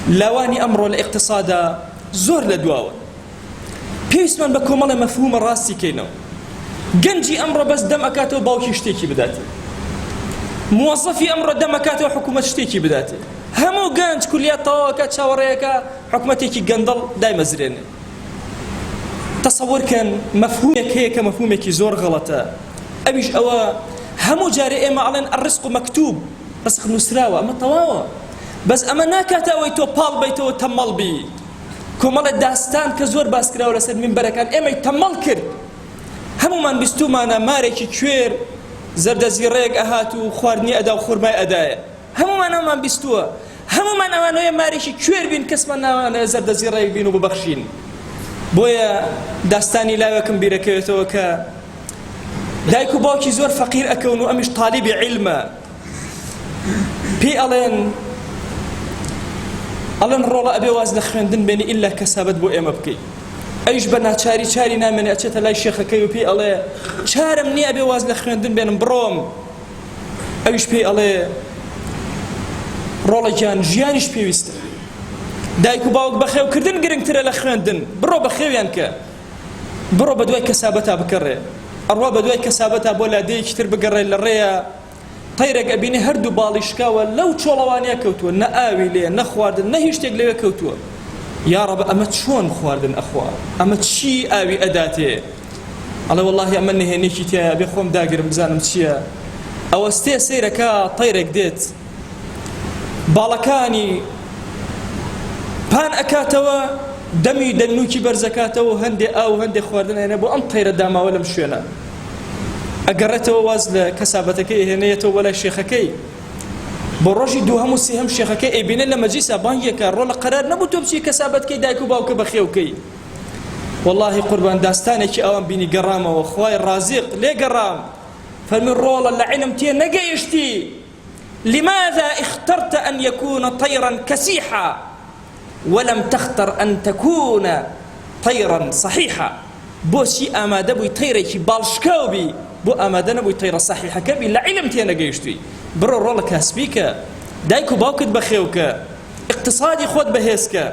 لاوانی ئەمڕۆ لە ئیقتسادا زۆر لە دواوەن. پێویستمان بە کۆمەڵێ مەفهومە ڕاستی کەینەوە. گەنجی ئەمڕۆ بەس دەم ئەکاتەوە باوکی شتێکی بداتێ. موەزەفی ئەمڕۆ دەم ئەکاتەوە حکوومەت شتێکی بداتێ. هەموو گەنج کولیات تەواوەکە چاوەڕێیەکە حکومەتێکی گەندەڵ دایمەزرێنێ. تەسەور کەن مەفهومێک هەیە کە مەفهومێکی زۆر غەڵەتە ئەویش ئەوە هەموو جارێ ئێمە ئەڵێن الرزق مکتوب ڕزق نووسراوە ئەمە تەواوە بەس ئەمە ناکاتە ئەوەی تۆ پاڵ بەیتەوە تەمەڵ بی کۆمەڵە داستان کە زۆر باس کراوە لەسەر مینبەرەکان ئێمەی تەمەڵ کرد هەمومان بیستومانە مارێکی کوێر زەردەزیڕەیەک ئەهات و خواردنی ئەدا و خورمای ئەدایە هەموومان ئەومان بیستووە هەموومان ئەوانەیە مارێکی کوێر بین کەسمان ناوانەیە زەردەزیڕەیەک بین و ببەخشین بۆیە داستانی لاوێکم بیرەکەوێتەوە کە دایک و باوکی زۆر فەقیر ئەکەون و ئەمیش تالیبی عیلمە پێی ئەڵێن ئەڵێن ڕۆڵە ئەبێ واز لە خوێندن بێنی ئیلا کەسابەت بۆ ئێمە بکەی ئەویش بە ناچاری چاری نامێنێ ئەچێتە لای شێخەکەی و پێی ئەڵێ چارم نییە ئەبێ واز لە خوێندن بێنم بڕۆم ئەویش پێی ئەڵێ ڕۆڵە گیان ژیانیش پێویستە دایک و باوک بەخێوکردن گرنگترە لە خوێندن بڕۆ بەخێویان کە بڕۆ بە دوای کەسابەتا بکەڕێ ئەڕوا بە دوای کەسابەتا بۆ لادەیەکی تر بگەڕێ لە ڕێیە تەیرێک ئەبینێ هەردوو باڵی شکاوە لەو چۆڵەوانیە کەوتووە نە ئاوی لێ نە خواردن نە هیچ شتێک لەوێ کەوتووە یاڕەب ئەمە چۆن خواردن ئەخوا ئەمە چی ئاوی ئەداتێ ئەڵێ وەڵاهی ئەمە نهێنێکی تایە بێ خۆم داگرم بزانم چییە ئەوەستێ سەیرەکە تەیرێک دێت باڵەکانی پان ئەکاتەوە دەمی دەنووکی بەرزەکاتەوە هەندێ ئاو هەندێ خواردن ئەێنێ بۆ ئەم تەیرە داماوە لەم شوێنە ئەگەڕێتەوە واز لە کەسابەتەکەی ئەهێنێتەوە بۆ لای شێخەکەی بۆ ڕۆژی دووهەم و سێهەم شێخەکەی ئەیبینێ لە مەجلیسا بانگێکە ڕۆ لە قەرار نەبوو تۆ بچی کەسابەتکەی دایک و باوکە بەخێوکەی واللهی قوربان داستانێکی ئەوان بینی گەڕامەوە خوای ڕازیق لێ گەڕام فەرمی ڕۆڵە لە عیلم تێ نەگەیشتی لماذا اخترت أن يكون طيرا كسيحا ولم تختر أن تكون طیرا صحیحا بۆچی ئامادە بووی تەیرێکی باڵ شکاو بی بۆ ئامادە نەبووی تەیرە صحیحەکە بی لە عیلم تێنەگەیشتووی بڕۆ ڕۆڵە کاسبی کە دایک و باوکت بەخێو کە ئیقتسادی خۆت بەهێز کە.